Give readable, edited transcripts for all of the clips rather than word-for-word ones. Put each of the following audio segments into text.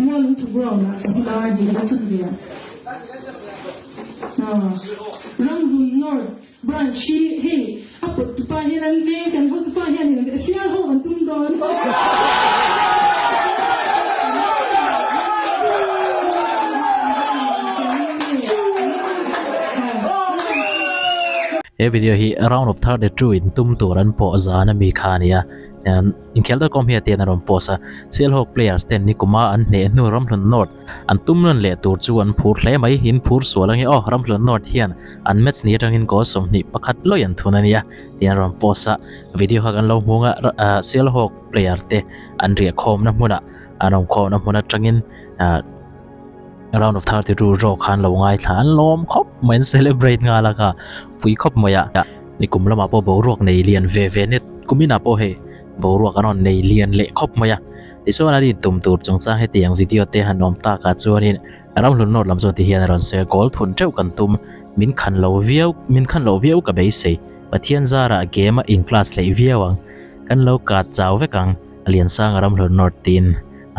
Mualungthu ground ah chawhma dar hnih a chhan ve a. Ramhlun North Branch hi hei a pawt tupa hian an veng kan hotupa hian in sial ho an tum dawn. He video hi round of 32 in tum tur an pawh zan a mi kha a nia. Inkhelh deuh kawm hi a tian a rawn post a, Sialhawk players ten nikuma an hneh hnu Ramhlun North an tum nawn leh tur chu an phur hle mai, in phur sual ange aw, Ramhlun North hian an match ni atangin goal 21 lawi an thun a nia tiin a rawn post a, video kha kan lo hmung a, Sialhawk player te an riah khawmna hmunah an awm khawmna hmun atangin round of 32 draw khan lo ngaithla an lawm khawp mai an celebrate nghal a kha pui khawp mai a nikum lamah pawh boruak nei lian ve ve net kuminah pawh hei boruak an rawn nei lian leh khawp mai a tichuan an intum tur chungchang hetiang video te han awm takah chuanin ramhlun nawt lam chuan tihian a rawn sawi a goal thun teuh kan tum min khan lo viau min khan loh viau ka beisei Pathian zarah game a in class hleih viau ang kan lo kat chau vek ang Liansanga ramhlun nawt tiin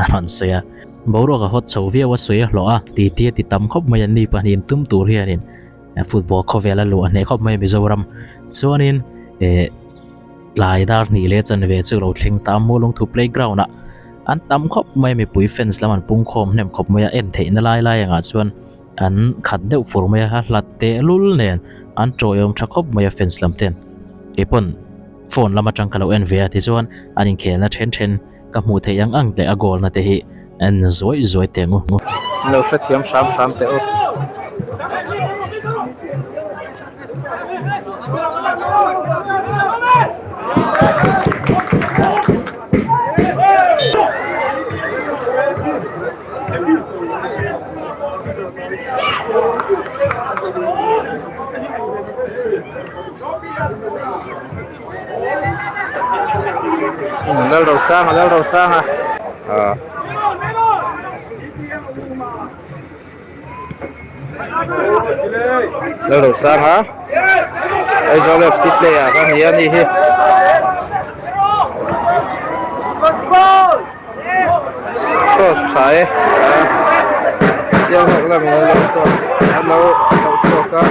a rawn sawi a. Boruak a hawt chho viau a sawi a hlawh a, titi a ti tam khawp mai an ni pahnihin tum tur hianin football khawvel a luh a hneh khawp mai a Mizoram. Chuanin eh tlai dar hnih leh chanve chu lo thleng ta a Mualungthu playground ah an tam khawp mai a mipui fans lam an pung khawm hnem khawp mai a en theihna lai lai angah chuan an khat deuh fur mai a a hlat tehlul nen an tawiawm tha khawp mai a fans lam ten keipawn phone lam atang ka lo en ve a tichuan an inkhelna then then Ka hmuh theih ang ang leh a goal na te hi en zuai zuai teh ngu. Lo hrethiam hram hram teh u. Lalrosanga Lalrosanga ah Lalrosanga Aizawl FC player a ni a ni hi cross tha e ah chiang hlawk lamin an lo cross an lo chhuak a.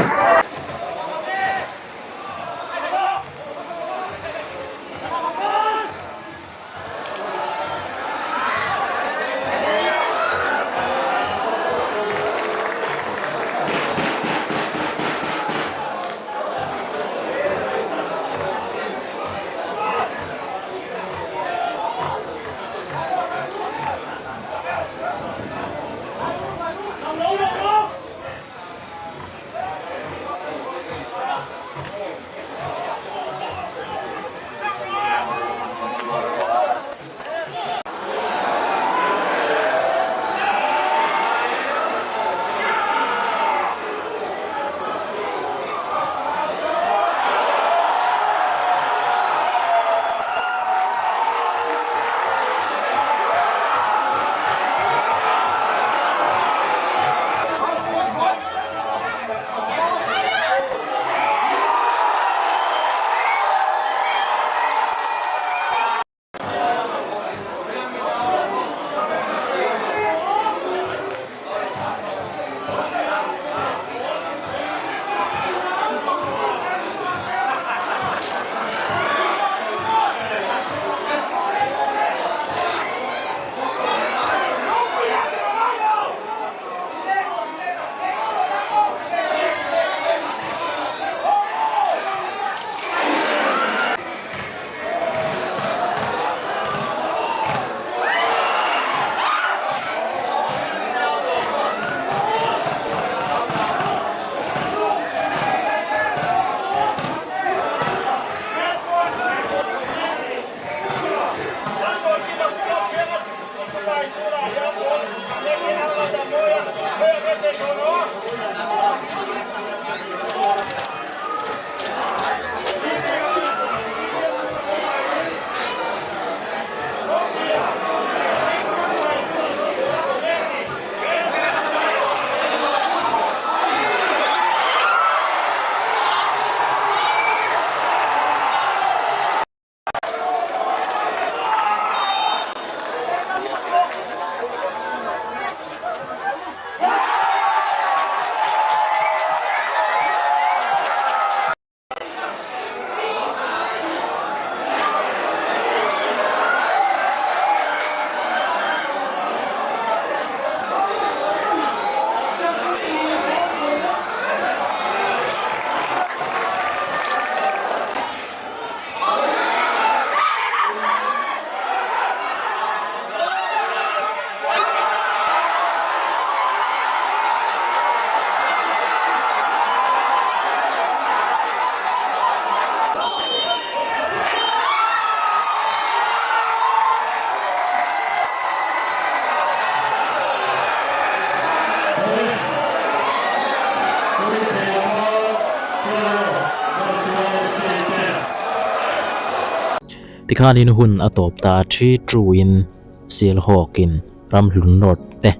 Tikhanin hun a tawp ta thi truin Sialhawkin Ramhlun North te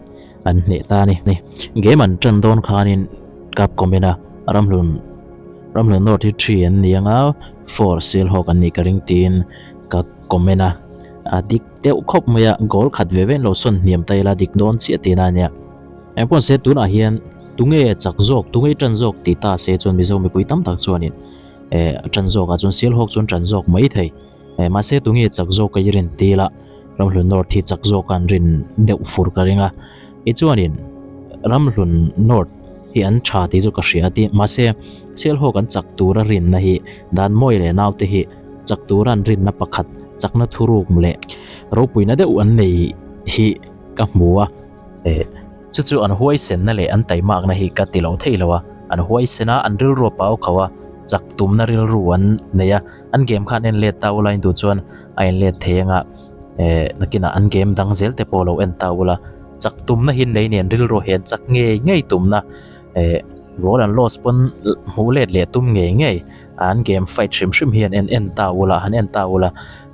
an hneh ta a ni. Game an tan dawn khanin cup comment a Ramhlun Ramhlun North hi thi an ni anga four Sialhawk an nih ka ring tiin ka comment a. A dik deuh khawp mai a, goal khat ve ve an lo sawn hniam ta ila dik dawn chiah tihna a nia. Engpawh se tunah hian tunge chak zawk tunge tan zawk tih ta se chuan Mizo mipui tam tak chuanin eh tan zawkah chuan Sialhawk chuan tan zawk mai thei. Eh mahse tunge chak zawk ka i rin til a, Ramhlun North hi chak zawk an rin deuh fur ka ring a. Tichuanin Ramhlun North hi an tha tih chu ka hria a ti. Mahse Sialhawk an chak tura rinna hi Danmawi leh naute hi chak tura an rinna pakhat chakna thuruk leh ropuina deuh an nei hi ka hmu a. Eh, chu chu an huaisenna leh an taimakna hi ka ti lo thei lo a, an huaisen a, an rilru a pau kho a, chak tumna rilru an nei a, an game kha an en let ta ula in duh chuan a en let thei anga, eh, nakinah an game dang zel te pawh lo en ta ula, chak tumna hi nei nen rilru hian chak ngei ngei tumna, eh, goal an loss pawn hmuh let leh tum ngei ngei, an game fight hrim hrim hian en en ta ula, han en ta ula,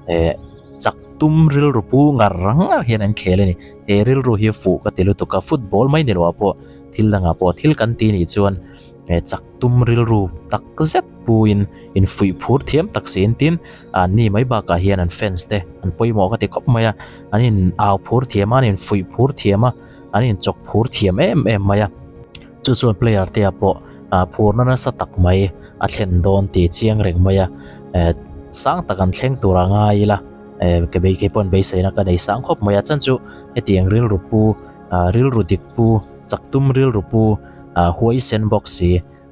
eh, chak tum rilru pu ngar ngar hian an khel a ni. He rilru hi fuh ka ti lutuk a, football mai ni loah pawh thil dangah pawh thil kan ti nih chuan he chak tum rilru tak zet puin infuih phur thiam tak siin tin an ni mai bakah hian an fans te an pawimawh ka ti khawp mai a, an in au phur thiam a, an infuih phur thiam a, an inchawk phur thiam em em mai a. Chu chuan player te ah pawh ah phurna nasa tak mai a thlen dawn tih chiang reng mai a, eh sang tak an thleng tur a ngai ila eh ka bei kei pawh beiseina ka nei sang khawp mai a chuan chu hetiang rilru pu ah rilru dik pu chak tum rilru pu ah huaisen bawk si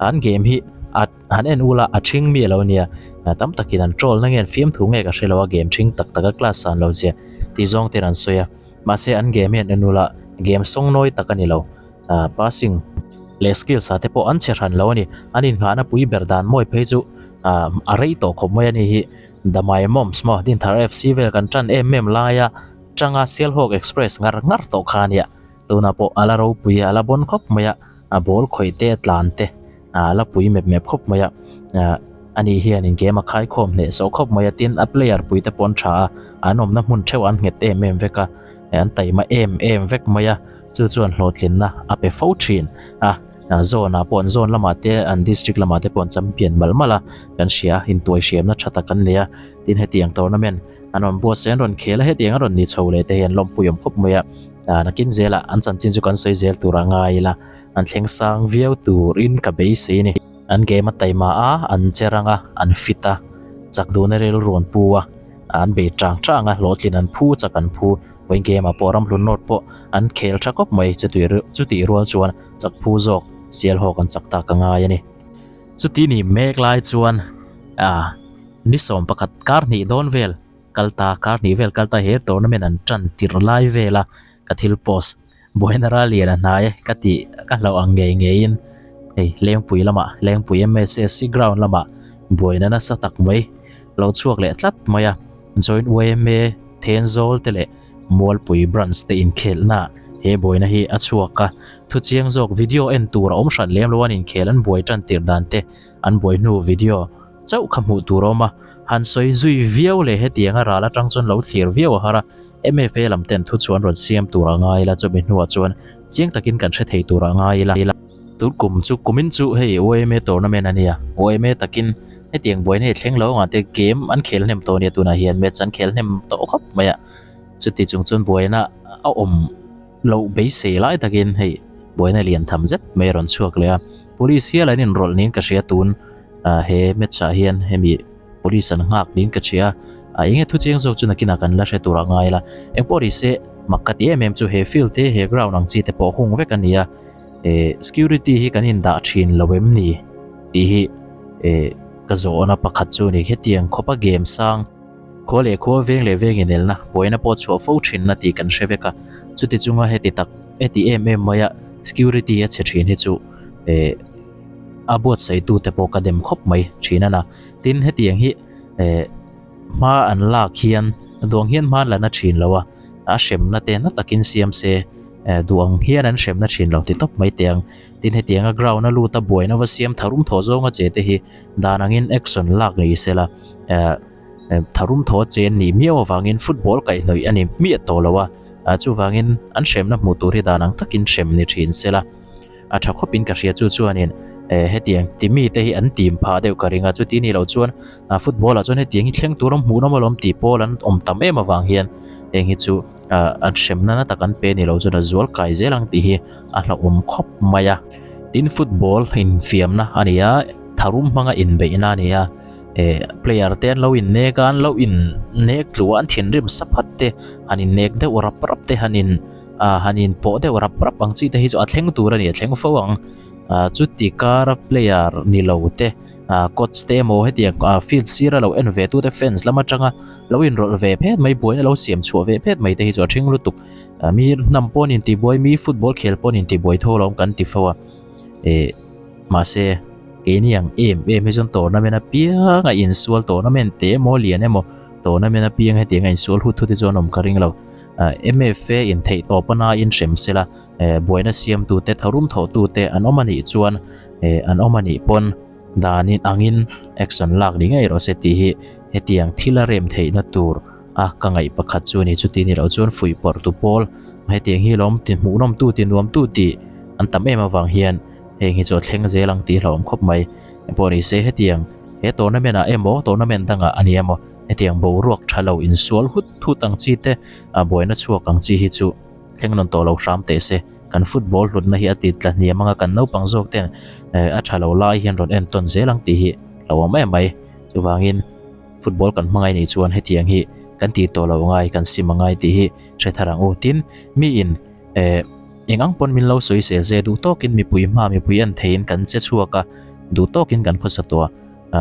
an game hi a han en ula a thing mi alo nia tam takin an troll na nge an fiamthu nge ka hrelo a game thing tak tak a class san lo zia tih zawng ten an sawi a mahse an game hi an en ula game sawngnawi tak a ni lo. Ah passing leh skills ah te pawh an che hran lo a ni. An inngahna pui ber dan mawi phei chu ah a rei tawh khawp mai a ni hi. The My Moms maw Dinthar FC vel kan tan em em laia tanga Sialhawk Express ngar ngar tawh kha a nia. Tunah pawh a la ropui a, a la bawn khawp mai a, a ball khawih te a tlan te a la pui mep mep khawp mai a. Ah ani hianin game a khaikhawm hneh sawh khawp mai a, tin a player pui te pawh an tha a, an awmna hmun theuh an nghet em em vek a, an taima em em vek mai a. Chu chuan hlawhtlinna a pe fo thin a, zone ah pawh an zone lamah te an district lamah te pawh an champion malh malh a, kan hria intuai hriamna tha tak an nei a, tin hetiang tournament an rawn buatsaih an rawn khel a, hetiang a rawn ni chho leh te hi an lawmpui awm khawp mai a, nakin zelah an chanchin chu kan sawi zel tur a ngai ila, an thleng sang viau turin ka beisei a ni. An game a taima a, an che rang a, an fit a, chak duhna rilru an pu a, an bei tang tang a, hlawhtlin an phu chak an phu. Vawiin game ah pawh Ramhlun North pawh an khel tha khawp mai chutih chutih rual chuan chak phu zawk Sialhawk an chak tak a ngai a ni. Chuti ni mek lai chuan ah ni 11 kar hnih dawn vel kal ta kar hnih vel kal ta he tournament an tan tirh lai vel a ka thil post buaina ral lian a hnai ka tih ka hlauh ang ngei ngeiin hei Lengpui lamah Lengpui MSSC ground lamah buaina nasa tak mai lo chhuak leh tlat mai a Joint yma Thenzawl te leh Mualpui branch te inkhelhna he buaina hi a chhuak a, thuchiang zawk video en tur a awm hran lem lo an inkhel an buai tan tir dan te an buai hnu video chauh kha hmuh tur a awm a, han sawi zui viau leh hetiang a ral atang chuan lo thlir viau a har a, MFA lam ten thu chuan rawn siam tur a ngai ila chumi hnuah chuan chiang takin kan hre thei tur a ngai ila. Tun kum chu kumin chu hei yma tournament a nia, yma takin Hetiang buaina hi thleng lo anga te game an khel hnem tawh ania tunah hian match an khel hnem tawh khawp mai a, chuti chung chuan buaina a awm loh beisei lai takin hei buaina lian tham zet mai a rawn chhuak leh a, police hial an inrawlh niin ka hria tun ah he match ah hian hemi police an nghak niin ka hria a, eng nge thu chiang zawk chu nakinah kan la hre tur a ngai la, engpawh ni se mak ka ti em em chu he field te he ground ang chi te pawh hung vek a ni a, eh security hi kan indah thin lo em ni? Tih hi eh ka zawhna pakhat chu a ni. Hetiang khawpa game sang khua leh khua veng leh veng inelna buaina pawh chhuah fo thinna tih kan hre vek a. Chuti chunga heti tak heti em em maia security a chhe thin hi chu eh a buatsaitute pawh ka dem khawp mai thin a na. Tin hetiang hi eh hma an lak hian duang hian hma an la na thin lo a, a hremna te na takin siam se eh duang hian an hremna thin lo ti tawp mai teh ang. Tin hetianga ground a lut a buaina va siam tharum thawh zawnga che te hi dan angin action lak ngei se la eh Tharum thaw chen nih miau avangin football kaihhnawih a ni miah tawh lo a, chuvangin an hremna hmuh tur hi dan ang takin hrem ni thin se la. A tha khawpin ka hria chu chuanin hetiang ti mite hi an tim phah deuh ka ring a, chuti nih loh chuan football ah chuan hetiang hi thleng tur a hmuhnawm alawm tih pawl an awm tam em avang hian heng hi chu an hremna na tak an pe ni lo chuan a zual kai zel ang tih hi a hlauhawm khawp mai a. Tin football infiamna a ni a, tharum hmanga inbeihna a ni a, player te an lo innek a, an lo innek tluh a, an thinrim saphat te han innek deuh rap rap te han in ah han in pawh deuh rap rap ang chi te hi chu a thleng tur a ni a thleng fo ang ah chuti kara player ni lo te ah coach te emaw hetiang ah field sira lo en ve tu te fans lam atanga lo inrawlh ve phet mai buaina lo siam chhuah ve phet mai te hi chu a thing lutuk ah mi hnam pawh an intibuai mi football khel pawh an intibuai tho alawm kan ti fo a eh mahse keini ang em em hi chuan tournament apiang a insual tournament te emaw lian emaw tournament apiang hetiang a insual hut hut hi chuan awm ka ring lo. MFA in theih tawp a nain hrem sela buaina siamtute tharum thawhtute an awm a nih chuan an awm a nih pawn danin angin action lak ni ngei rawh se tih hi hetiang thil a rem theihna tur a ka ngaih pakhat chu a ni. Chuti ni loh chuan fuihpawrh tu pawl hetiang hi lawm ti hmuhnawm tu ti nuam tu tih an tam em avang hian heng hi chu a thleng zel ang tih hlauhawm khawp mai. Engpawh ni se hetiang he tournament ah emaw tournament dangah a ni emaw Hetiang boruak tha lo insual hut hut ang chi te, a buaina chhuak ang chi hi chu thleng nawn tawh lo hram teh se. Kan football hlutna hi a ti tla hniam anga kan naupang zawk ten a tha lo lai hian rawn entawn zel ang tih hi hlauhawm em mai. Chuvangin football kan hmangaih nih chuan hetiang hi kan ti tawh lo ngai, kan sim a ngai tih hi hre thar ang u. Tin, miin eng ang pawn min lo sawi sel se duh tawkin mipui hma mipui en theiin kan che chhuak a, duh tawkin kan khawsa tawh a.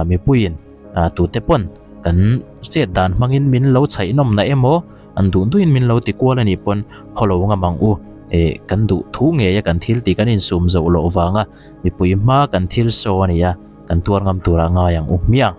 Mipuiin tute pawn kan chet dan hmangin min lo chhaihnawm na emaw an duh duhin min lo ti kual a nih pawn haw lo ngam ang u. Kan duh thu ngei a kan thil tih kan insum zoh loh vanga mipui hma kan thil saw a nia kan tuar ngam turah ngai ang u hmiang.